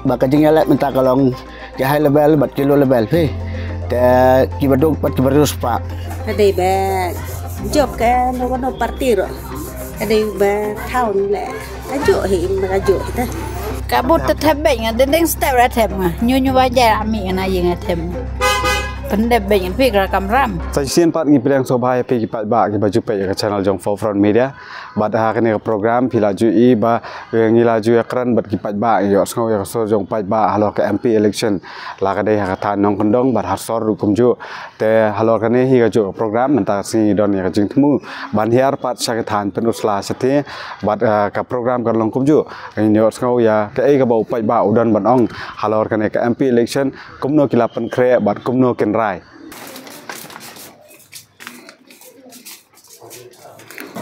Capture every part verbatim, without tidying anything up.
Ba ka jingïaleh mynta ka long ki high level bad ki low level phi. Te ki baduk bad ki bariewspah. Ka dei ba jop ka no no party ruh. Ka dei ba town le. Ka juk hi, ka juk hi te. Ka bud te thep beng, dinding step ra thep nga. Nyu nyu ba jai ami na ïing thep. Pyndep beng phi ka kam ram. Sa shisien pat ngi pdiang sngewbha ïa phi ki paidbah kiba ju peit ïa ka channel jong Forefront Media. Bad ha kane ka program phi la ju i ba, eh, ngi la ju ïakren bad ki paidbah, ïohsngew ïa ka sur jong paidbah halor ka M P election. La ka dei ha ka thaiñ Nongkyndong bad Harsor ruh kumjuh. Te halor kane hi kajuh ka program mynta ka sngi don ïa ka jingthmu ban hiar pat sha ka thaiñ Pynursla shatei bad, eh, ka program kan long kumjuh. Ngin ïohsngew ïa kaei kaba u paidbah u don ban ong halor kane ka M P election, kumno ki la pynkhreh bad kumno kin rai.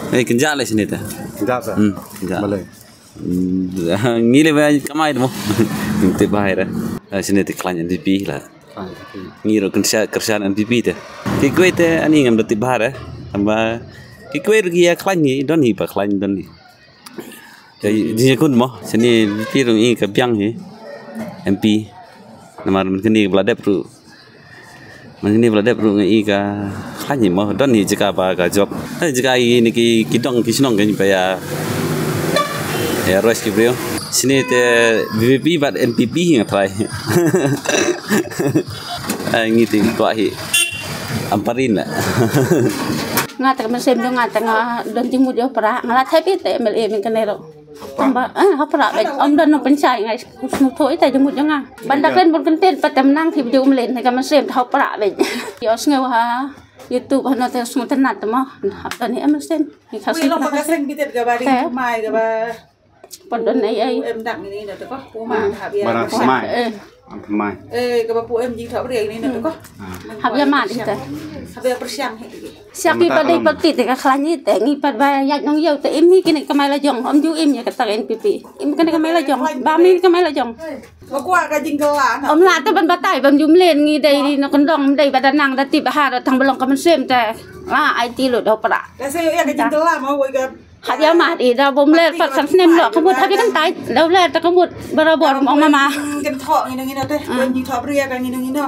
Eh, kynjah leh shane te. Kynjah te? Hmm, kynjah. Balei? Hmm, ngi leh ba kamai te mo. Ngi tip bha ïa te. Eh, shane te khlaiñ N P P la. Khlaiñ N P P. Ngi ruh kyrshan, kyrshan N P P te. Kiwei te ani ngam da tip bha re. Tangba kiwei ruh ki ïa khlaiñ ngi, don hi ba khlaiñ don hi. Ka jingïakhun mo, shane N P P ruh ngi ka biang hi. M P. Namar mynta kane ba la dep ruh. Mynta kane ba la dep ruh ngi ka khlaiñ hi mo, don hi jaka ba ka jop. Eh, jaka ïa kine ki, ki dong ki shnong kine ba ïa, ïa rush ki briew. Shane te V P P bad N P P hi nga trai. Eh, ngi te kwah hi. Amparin la. Nga te ka mynsiem jong nga te nga don jingmut ïoh pra, nga la thep ïa te M L A mynta kane ruh. Tangba, eh, ha pra beit. Ym don nongpynshai, nga sngewthuh ïa te jingmut jong nga. Ban da kren bun kyntien pat te mynta ki bju mlien, ka mynsiem te ha pra beit. Ïohsngew ha YouTube hano te sngewtynnat te mo. Hap don hi em mynsiem. Ngi ka sngewtynnat. Wi long ba ka seng bitet kaba dei thymmai kaba. Pat don ai ai. Em dak ngin ïa te ko. Pu ma hap ïa. Barang thymmai. Eh. Thymmai. Eh, kaba pu em jingthoh briew ngin ïa te ko. Hap ïa mad ïa te. Hap ïa pyrshang hi. Sha ki pat dei party te ka khlaiñ hi te ngi pat ba ïaid nongïew te im hi kine kamai la jong, ym ju im ïa kata ka N P P. Im kane kamai la jong, ba mi kamai la jong. Ba kwah ka jingkylla na. Ym lah te ban batai bam ju mlien ngi dei Nongkyndong dei ba da nang da tip ha da tang ba long ka mynsiem te. La ai ti lut da pra. Ka se ïa ka jingkylla ma wei ka. Hap ïa mad i da bym leh pat san snem lo ka mut hap ïa kyntait da leh te ka mut barabor ong mama. Kan thoh ngin ngin te. Kan jingthoh bria ka ngin ngin.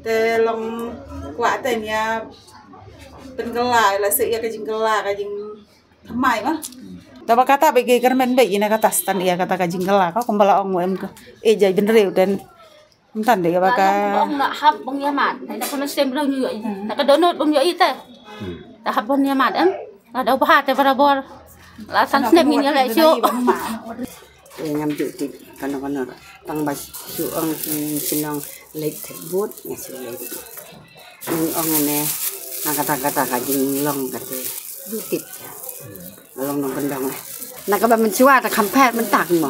Te long kwah te nia pynkylla la se ïa ka jingkylla ka jingthymmai ma. Te ba kata ba ki kyrmen ba ina kata stan ïa kata ka jingkylla ka kumba la ong em ka. E jai bynriew den. Ym tang de ba ka. Ong la hap bang ïa mad. Ina ka mynsiem bang ïa. Na ka donot bang ïa ita. Ta hap bang ïa mad em. La da bha te barabor. La san snem ngin ïa la shu. Te ngam ju tip kano kano. Tang ba shu ong ki shnong leit thep vote nga shu leit. Ngi ong ne na kata kata ka jinglong kata. Ju tip. Long Nongkyndong eh. Na kaba mynshuwa ta kham pher mynta mo.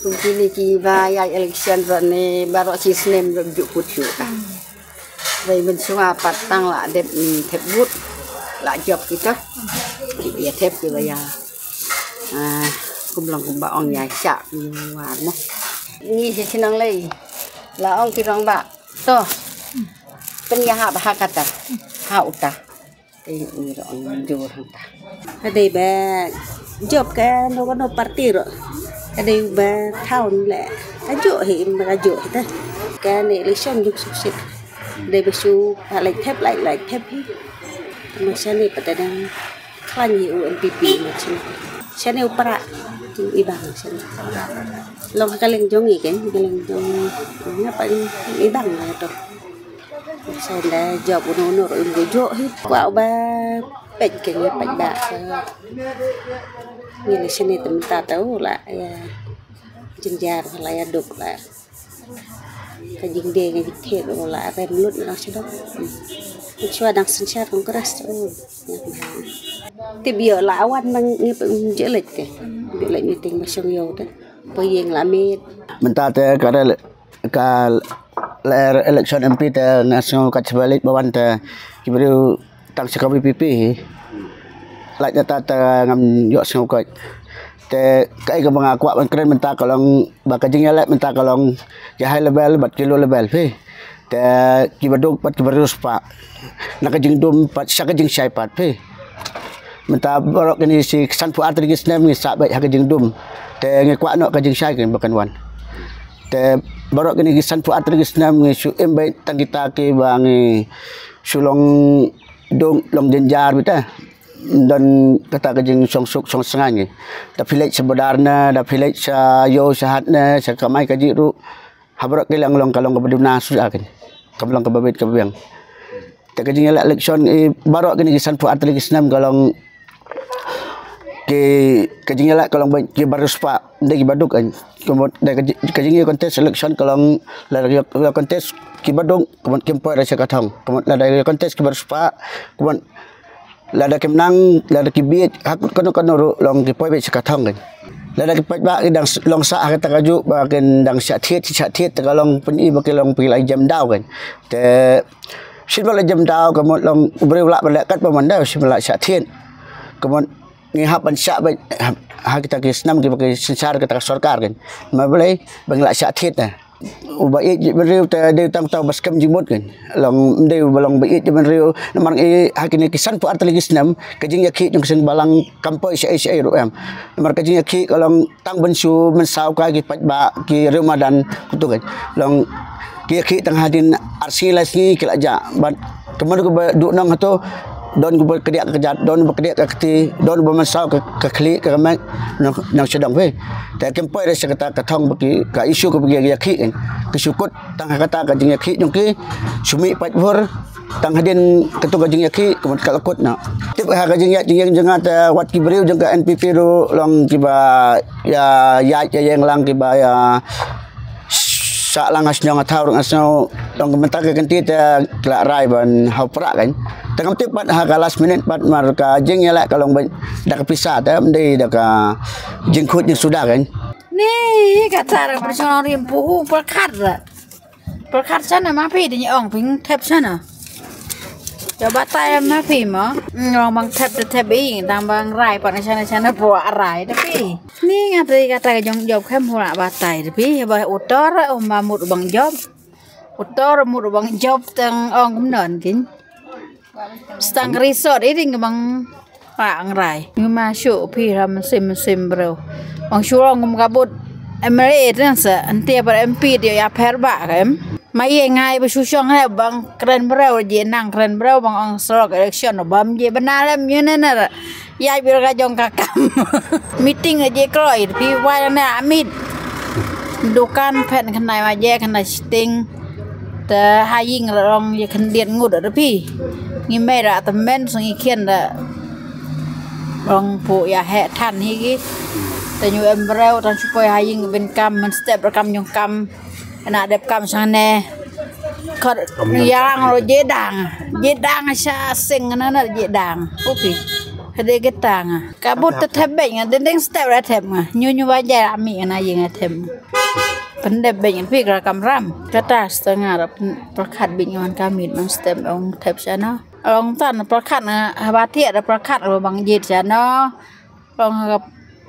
Kum kine kiba ïa election ro ne baroh shi snem ro ju kut shu ka. Wei mynshuwa pat tang la dep, mm, thep vote. La jop kita. Ki ïa thep kiba ïa. Ah, kum long kumba ong ïa sha ki war mo. Ngi shi shnong lei. La ong ki rong ba. To. Pynïahap ha kata. Ha uta. Te ngi ruh ngi jur hangta. Ka dei ba jop ka no no party ruh. Ka dei ba town le. Ka juh hi im ka juh hi te. Kane election juk suk sik. Dei ba shu ha leit thep leit leit thep hi. Ma shane pat dang khlaiñ hi u N P P ma shane. Shane u para. Kin i bang shane. Long ha ka liang jong i ken, ka liang jong nga pat i bang la to. Sa da jop uno uno ruh im ko jop hi. Kwah ba peit ke ngi peit ba. Ngi la shane te mynta te u la ïa jynjar la ïa duk la. Ka jingdei ka jingthied u la rem lut na sha dok. Shuwa dang synshar Congress u. Te bio la wan nang ngi peit jylej te. Jylej meeting ba shong ïew te. Poi ïeng la miet. Mynta te ka rel ka leh election M P te nga sngew ka chbalej ba wan te ki briew tang sha ka V P P hi. Lait na ta te ngam ïoh sngew ka. Te kaei kaba nga kwah ban kren mynta ka long ba ka jingïaleh mynta ka long ki high level bad ki low level phi. Te ki baduk bad ki bariewspah. Na ka jingdum pat sha ka jingshai pat phi. Mynta baroh kine shi sanphew ar tylli ki snem ngi sah beit ha ka jingdum. Te ngi kwah noh ka jingshai kane ba kan wan. Te baroh kine ki sanphew artylli ki snem ngi shu im beit tang kita kiba ngi shu long duk long jynjar beit te. Don kata ka jingshongsuk shongsngain ngi. Da phi leit sha border ne, da phi leit sha ïew sha hat ne, sha kamai kajih ruh. Ha baroh ki long long ka long kaba duna shuh ïa kane. Kaba long kaba beit kaba biang. Te ka jingïaleh election i baroh kine ki sanphew artylli ki snem ka long ki, ka jingïaleh ka long ba ki ba riewspah, ym dei ki baduk kan. Ka mut da ka ji-, ka jingïa contest election ka long lada ïa contest ki baduk, ka mut kim poi re sha ka thong. Ka mut lada ïa contest ki ba riewspah, ka mut lada kim nang, lada ki bieit, ha kano kano ruh long ki poi beit sha ka thong kan. Lada ki paidbah ki dang s-, long sah ha kata kajuh ba kin dang shah thied, shah thied, te ka long pyn-i ba ki long phi la jem daw kan. Te shin ba la jem daw ka mut long u briew lah ba leh kat ba man da, shin ba la shah thied. Ka mut ngi hap ban shah beit ha, ha kita ki snem kiba ki synshar kata ka sorkar kan. Ma balei ba ngi la shah thied te. Uba ïeit jingmut briew te dei tang tang ba skhem jingmut kan. Long dei uba long ba ïeit jingmut briew. Namar ngi ha kine ki sanphew artylli ki snem ka jingïakhih jong ka seng balang kam poi shaei shaei ruh em. Namar ka jingïakhih ka long tang ban shu mynsaw ka ki paidbah ki riew madan kutu kan. Long ki ïakhih tang hadien ar sngi lai sngi ki la jah. Bad ka mut kaba duh nong hato don kaba kdiah ka kjat, don kaba kdiah ka kti, don kaba mynsaw ka, ka khlieh ka kmek nong, nong sha dong phi. Te kim poi re sha kata ka thong ba ki, ka issue kaba ki ïakhih kan. Ki shu kut tang ha kata ka jingïakhih jong ki, shu mih paidbah tang hadien katu ka jingïakhih ka mut ka la kut noh. Tip ha ka jingïaid jingïeng jong nga te wat ki briew jong ka N P P ruh long kiba ïa ïaid ïa ïeng lang kiba ïa sah lang ha shnong ha thaw ruh nga sngew long ka mynta ka kynti te ki la rai ban haw prah kan. Te ngam tip pat ha ka last minute pat mar ka jingïaleh ka long ba da ka pisa te ym dei da ka jingkhuid jingsuda kan. Ni kata ra pyrshang rim puhu pyrkhat ra. Pyrkhat shano ma phi dei ong phi thep shano. Ïa batai ma phi mo. Ong bang thep te thep ïing tang bang rai pat shano shano pua rai te phi. Ni nga te kata ka jong job khem hura batai te phi ba utor um ba mut bang job. Utor mut bang job tang ong kumnon kin. Stang resort i ding bang pa ang rai. Ngi ma shu phi ra mynsiem mynsiem bro. Bang shu long kum ka bud M L A tang sa ante par M P dia ïa pher ba ka em. Ma ye ngai ba shu shong he bang kren bro ji nang kren bro bang ong slok election bam ji bana lem yu ne na. Ïa bir ka jong ka kam. Meeting ji kloi phi wai na amit. Dukan phet khnai ma je khnai sting. Te ha ïing rong ïa khyndiat ngut da phi. Ngi mei da te men song i khian da. Rong pu ïa he than hi gi. Te nyu em breu tan supoi ha ïing bin kam men step ra kam nyung kam. Na dep kam sang ne. Khot ïa rang ro je dang. Je dang sha sing na na je dang. Upi. Hade ge tang. Ka but te thep beng ding ding step ra thep nga. Nyu nyu ba ja ami na ïing thep. Pyndep beng phi kra kamram. Kata setengah ra pyrkhat beng man kamit man step ong thep shano. Ong tan pyrkhat na haba thiah ra pyrkhat ra bang jit shano. Ong ha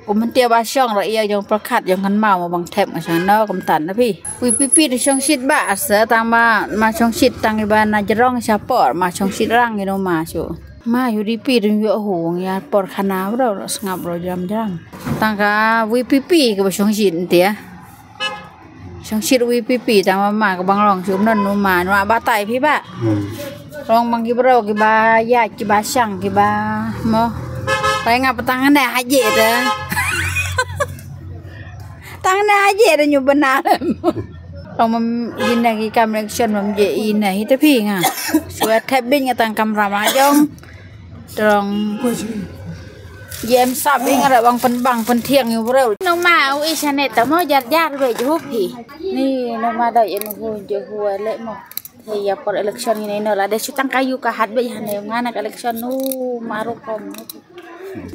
u mentia ba shong ra ïa jong pyrkhat jong kan mau bang thep nga shano kum tan na phi. Wi pi pi de shong shit ba asa tang ma ma shong shit tang iba na jrong sha por ma shong shit rang ino ma shu. Ma yu di pi dun yu hu ong ïa por khana bro sngap bro jam jam. Tang ka wi pi pi ke ba shong shit ntia. Shong shit wi pi pi tang ma ma ka bang long shu non nu ma nu batai phi ba. Hmm. Long bang ki bro ki ba ya ki ba shang ki ba mo. Pai nga patang ne haji te. Tang ne haji te nyu benar. Long mam ina ki kam election mam je ina hi te phi nga. Shu thep bin nga tang kamram ajong. Trong. Jem sap ing ada bang pen bang pen thiang yu bro. Nong ma u i shane ta mo jar jar be ju phi. Ni nong ma da yu hu ju hu le mo. He ya por election ni no la de shu tang kayu ka hat be hane ngana ka election nu maru kom.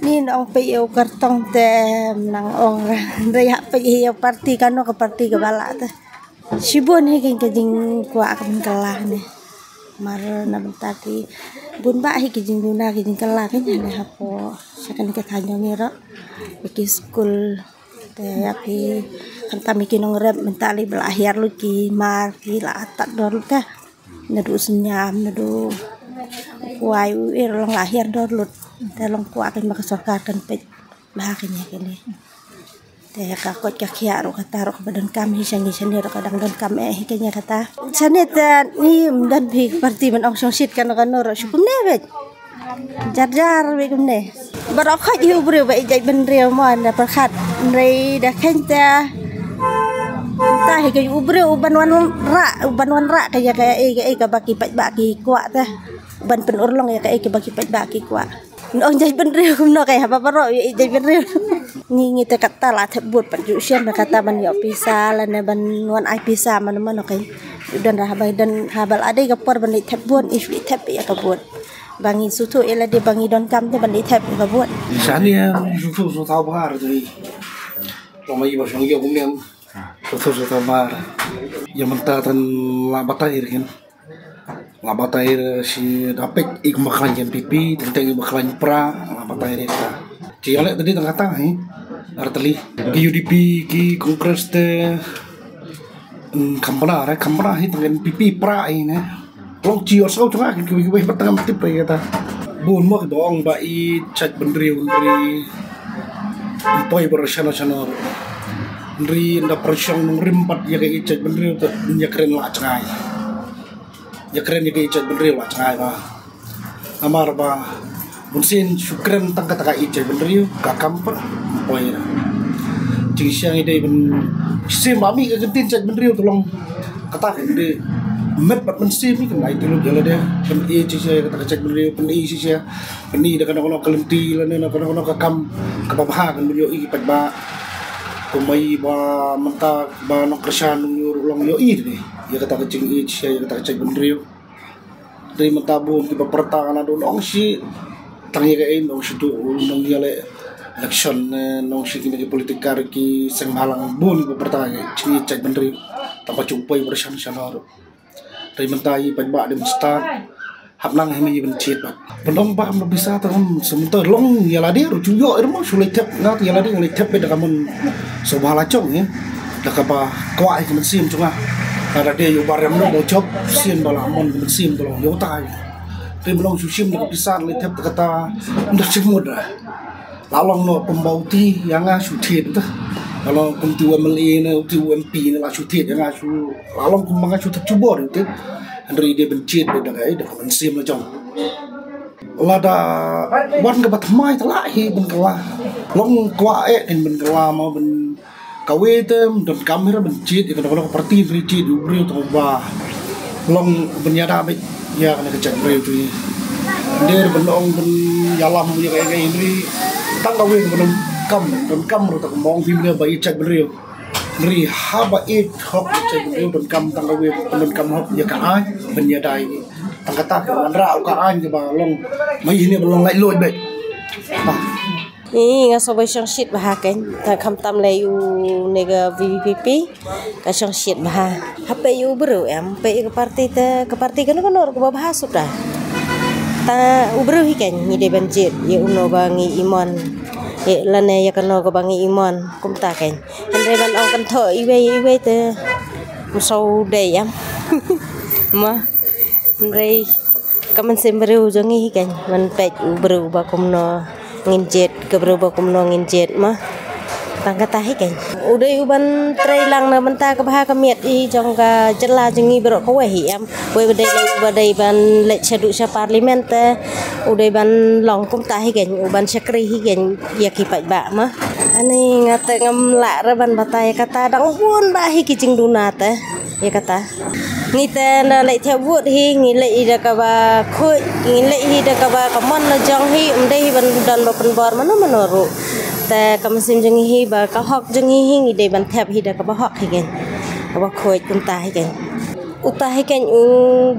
Ni nong pe yu kartong te nang ong ra. Re ya pe yu parti kano ka parti ka bala te. Shibun hi ki ka jingkwah ka ban kylla ne. Mar na bynta ki bun ba hi ki jingduna ki jingkylla ki ne hapoh sha kane ka thaiñ jong ngi ruh. Ki skul te ïa ki khamtam ki nongrep mynta li ba la hiar lut ki mar ki la atat dor lut ka. Naduh synñiam naduh kwai u ir long la hiar dor lut. Te long kwah kan ba ka sorkar kan peit bha kane kane. Ïa ka koit ka khiah ruh kata ruh kaba donkam hi sha ngi shane ruh ka dang donkam eh hi kane kata. Shane te ni ym don phi parti ban ong shongshit kano kano ruh shu kumne beit. Jar jar beit kumne. Baroh khoit hi u briew ba ïeit jaitbynriew mo da pyrkhat. Hynrei da kheiñ te. Ta hi ka u briew u ban wanrah, u ban wanrah ka ïa kaei kaei kaba ki paidbah ki kwah te. U ban pynurlong ïa kaei kaba ki paidbah ki kwah. Nong jaitbynriew kumno kaei haba baroh ïa i jaitbynriew. Ngi ngi te kata la thep vote pat ju shem na kata ban ïoh pisa lane ban wan ai pisa mano mano kaei. Don ra haba don haba la dei ka por ban leit thep vote i shu leit thep ïa ka vote. Ba ngi sngewthuh ïa lade ba ngi donkam te ban leit thep ïa ka vote. Shane sngewthuh sngewthuh bha te. Long ma i ba shong ïa kumne. Sngewthuh sngewthuh bha. Ïa mynta tan la batai ri kin. La batai shi da peit ik ma khlaiñ N P P, teng teng ik ma khlaiñ pra, la batai ri ta. Ci ïa leh tadi tang kata hi. Ar tali. Ki U D P ki Congress te. Hmm, kampana re, kampana hi tang N P P pra hi ne. Long ci ïa saw tang ki ki wei pat tang tip re kata. Bun mo ki dong ba i jaitbynriew ri. Poi bar shano shano. Ri nda pyrshang nongrim pat ïa ka i jaitbynriew te ïa kren la jngai. Ïa kren ïa ka i jaitbynriew la jngai ba. Namar ba bun sien shu kren tang kata ka i jaitbynriew ka kam pat poi. Jingshisha ngi dei ban sien ba mih ka ktien jaitbynriew te long kata ka dei met bad mynsiem ngi kan ai tylli ïa lade. Pyni shisha ïa kata ka jaitbynriew, pyni shisha, pyni da kano kano ka lynti lane na kano kano ka kam kaba bha kan ïohi ki paidbah. Kumba i ba mynta ba nongkyrshan nongïur long ïohi te ïa kata ka jingïeit shisha ïa kata ka jaitbynriew. Dei mynta bun kiba pyrta nga na dun ong shi tang ïa kaei nong shi tu nong ïa le election ne nong shi kine ki politiker ki seng bhalang bun kiba pyrta ïa jingïeit jaitbynriew. Tang ba jong poi bar shano shano ruh. Dei mynta i paidbah dei mynta hap nang hi ma i ban jied ba. Ban ong ba kam pisa tang sum to long ïa lade ruh ju ïoh ruh mo shu leit thep nga ïa lade leit thep beit da ka mon sngewbha la jong ïa. Da kaba kwah ïa ka mynsiem jong nga. Lada dei ïa u Bah Riam Noh ba u jop sien ba la mon ka mynsiem ka long ïa uta. Te ba long shu shim da ka pisa leit thep da kata ym da jingmut da. La long noh kumba uti ïa nga shu thied te. La long kum uti u M L A ne uti u M P ne la shu thied ïa nga shu la long kumba nga shu thep jubor te. Hynrei dei ban jied da ka da ka mynsiem la jong. Lada wan kaba thymmai te la hi ban kylla. Long kwah eh ban kylla ma ban kawei te ym donkam hi ruh ban jied ïa kano kano ka parti hynrei jied ïa u briew tang ba long ban ïada beit ïa kane ka jaitbynriew jong ngi. Ym dei ban ong ban ïalam ïa kaei kaei hynrei tang kawei kaba donkam, donkam ruh tang ba ong phim ne ba ïeit jaitbynriew. Hynrei haba ïeit hok ïeit jaitbynriew donkam tang kawei ban donkam hok ïa ka aiñ ban ïada ïa ngi. Tang kata ka wanrah ka aiñ kaba long ma ïa ne ba long laitluid beit. Bah. Ih, nga sngewbha shongshit bha keiñ. Tang khamtam lei u ne ka V P P ka shongshit bha. Hapdeng u briew em, pdeng ka parti te, ka parti kano kano ruh kaba bha suda. Ta u briew hi keiñ ngi dei ban jied ïa uno ba ngi imon. Ïa lane ïa kano kaba ngi imon kumta keiñ. Hynrei ban ong kynthoh iwei iwei te. Ym sngewdei em. Ma. Hynrei ka mynsiem briew jong ngi hi keiñ ban peit u briew ba kumno ngin jied ka briew ba kumno ngin jied ma. Tang kata hi keiñ u dei u ban trei lang na bynta ka bha ka miat i jong ka jylla jong ngi baroh kawei hi em. Wei ba dei lei u ba dei ban leit shaduh sha parliament te u dei ban long kumta hi keiñ u ban shakri hi keiñ ïa ki paidbah ma. Ani nga te ngam lah re ban batai kata dang bun ba hi ki jingduna te. Ïa kata. Ngi te na leit thep vote hi ngi leit hi da kaba khuid ngi leit hi da kaba ka mon na jong hi ym dei hi ban don ba pynbor mano mano ruh. Te ka mynsiem jong ngi hi ba ka hok jong ngi hi ngi dei ban thep hi da kaba hok hi keiñ. Kaba khuid kumta hi keiñ. Uta hi keiñ u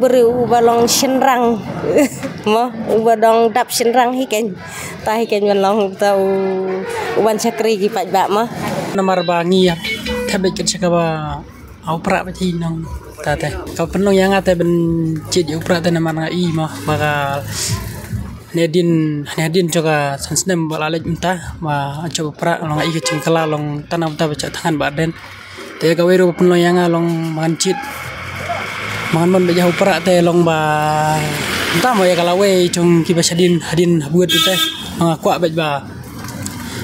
briew uba long shynrang. Mo uba dang dap shynrang hi keiñ. Ta hi keiñ ban long uta u uban shakri ki paidbah mo. Namar ba ngi ïa thep beit keiñ sha kaba Au prah ba thi nong ta te. Ka pynlong ïa nga te ban jied ïa u prah te namar nga i mo ba ka ne din ne din jong ka san snem ba la leit mynta ba jong u prah long nga i ka jingkylla long tang na mynta ba cha thangan ba den. Te ka wei ruh ba pynlong ïa nga long ba ngan jied ba ngan mon ba jong u prah te long ba mynta mo ïa ka lawei jong ki ba shadien hadien habuit te. Ba nga kwah ba ba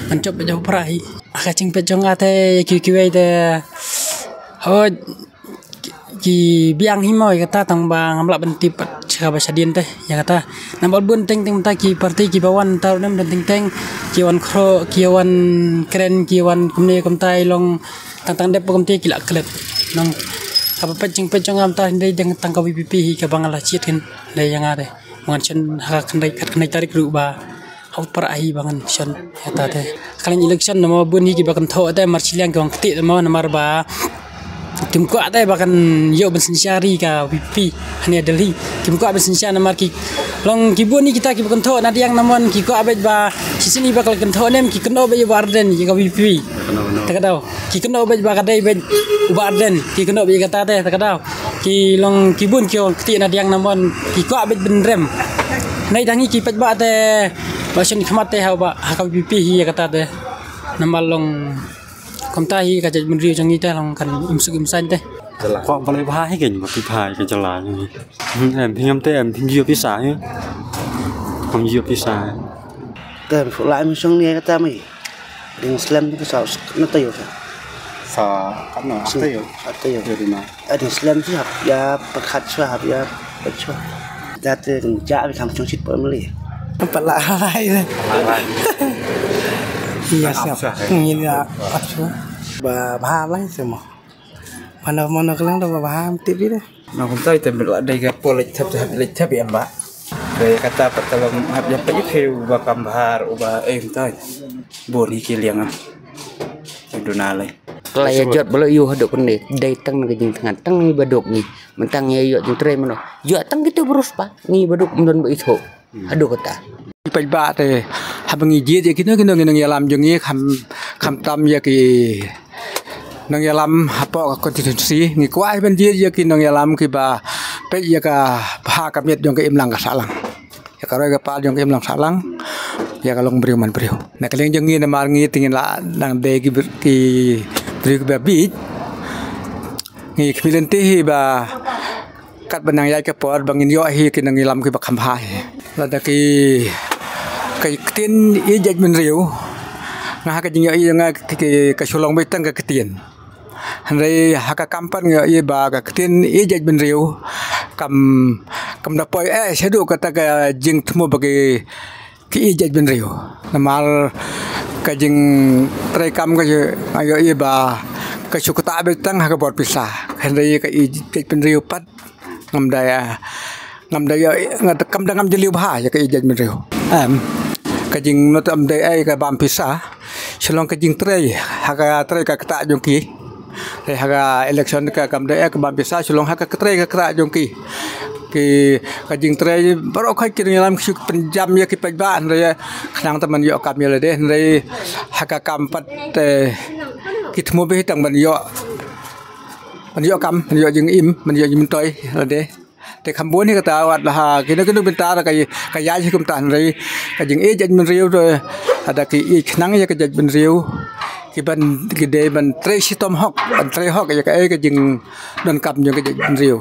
ngan jop ba jong u prah hi. Ka jingpeit jong nga te, ki kiwei te, ho, ki, ki biang hi mo ïa kata, tang ba ngam lah ban tip pat sha ba shadien te ïa kata. Namar bun teng teng mynta ki party kiba wan ta ruh nem teng teng, ki wan khroh, ki wan kren, ki wan kumne kumtai, long tang tang dep kumte ki lah klet. Nang kaba peit jingpeit jong nga mynta hynrei dang tang ka V P P hi kaba nga la jied khyndai ïa nga te. Ngan shon ha ka khyndai, ka khyndai tarik ruh ba hok para hi ba ngan shon ïa kata te. Ka leng election namar bun hi kiba kynthoh te, mar shiliang ki wan kti te mo, namar ba kim kwah te ba kan ïoh ban synshar ïa ka V P P hangne Delhi. Kim kwah ban synshar namar ki long ki bun hi kita kiba kynthoh na diang namon, ki kwah beit ba shisien hi ba ka la kynthoh nem ki kynnoh beit ïa u Bah Ardent ïa ka V P P. Te ka daw ki kynnoh beit ba ka dei beit u Bah Ardent, ki kynnoh beit ïa kata te, te ka daw. Ki long ki bun ki ong kti na diang namon ki kwah beit ban rem. Nei tang hi ki peit ba te ba shen khmat te ha ba ha ka V P P hi ïa kata te. Namar long kumta hi ka jaitbynriew jong ngi te long kan im suk im saiñ te. Kwah ban leh bha hi kein, ba phi bha hi kein jala. Hmm, em phi ngam te em phi ïoh pisa hi. Ngam ïoh pisa hi. Te em phi lah em shong ni kata mai. Ding slem tu sa na tayo sa. Sa katno? Sa tayo. Sa tayo. Yo dina. Adin slem tu hap ya pakat swa, hap ya pachwa. Date ja bi kam chong sit pamli. Pala lai le. Iya sa. Ngin ya pachwa. Ba bha lai semua. Mana mana kelang da ba bha am tip ide. Na kumta ite mila dei ka polek thap thap lek thap em ba. Dei kata pat ka long hap jam pat ïa phi uba kam bha uba em tai. Bun hi ki liang am. Duna lai. Pla ïa jot ba la ïoh haduh kane dei tang na ka jingthngan tang ngi ba duk ngi. Mynta ngi ïoh jingtrei mano. Ïoh tang kito ba riewspah ngi ba duk ym don ba ithuh. Haduh kata. Peit ba te haba ngi jied ïa kino kino ki nongïalam jong ngi kham, kham tam ïa ki nongïalam hapoh ka konstituensi, ngi kwah ban jied ïa ki nongïalam kiba peit ïa ka bha ka miat jong ka imlang ka sahlang, ïa ka roi ka par jong ka imlang sahlang, ïa ka long briew man briew. Na ka liang jong ngi namar ngi te ngin lah nang dei ki br-, ki briew kiba bieit. Ngi khmih lynti hi ba katba nang ïaid ka por ba ngin ïoh hi ki nongïalam kiba kham bha hi. Lada ki, ka ktien ïeit jaitbynriew, nga ha ka jingïohi jong nga ki, ki, ka shu long beit tang ka ktien. Hynrei ha ka kam pat nga ïohi ba ka ktien ïeit jaitbynriew kam, kam da poi eh shaduh kata ka jingthmu ba ki, ki ïeit jaitbynriew. Namar ka jingtrei kam ka ju, nga ïohi ba ka shu ktah beit tang ha ka bor pisa. Hynrei ka ïeit jaitbynriew pat ngam da ïa, ngam da ïa, nga da, kam da ngam jylliew bha ïa ka ïeit jaitbynriew. Em, ka jingmut am dei ei ka bam pisa. Shu long ka jingtrei ha ka trei ka ktah jong ki. Te ha ka election ka kam dei ei ka bam pisa, shu long ha ka trei ka ktah jong ki. Ki, ka jingtrei baroh khoit ki nongïalam ki shu pynjam ïa ki paidbah, hynrei khnang te ban ïoh kam ïa lade, hynrei ha ka kam pat te ki thmu beit tang ban ïoh, ban ïoh kam, ban ïoh jingim, ban ïoh jingmyntoi lade. Te kham bun hi kata wat la ha kino kino bynta ka, ka ïaid hi kumta, hynrei ka jingïeit jaitbynriew te lada ki ïeit khnang ïa ka jaitbynriew, ki ban, ki dei ban trei shitom hok, ban trei hok ïa kaei ka jingdonkam jong ka jaitbynriew.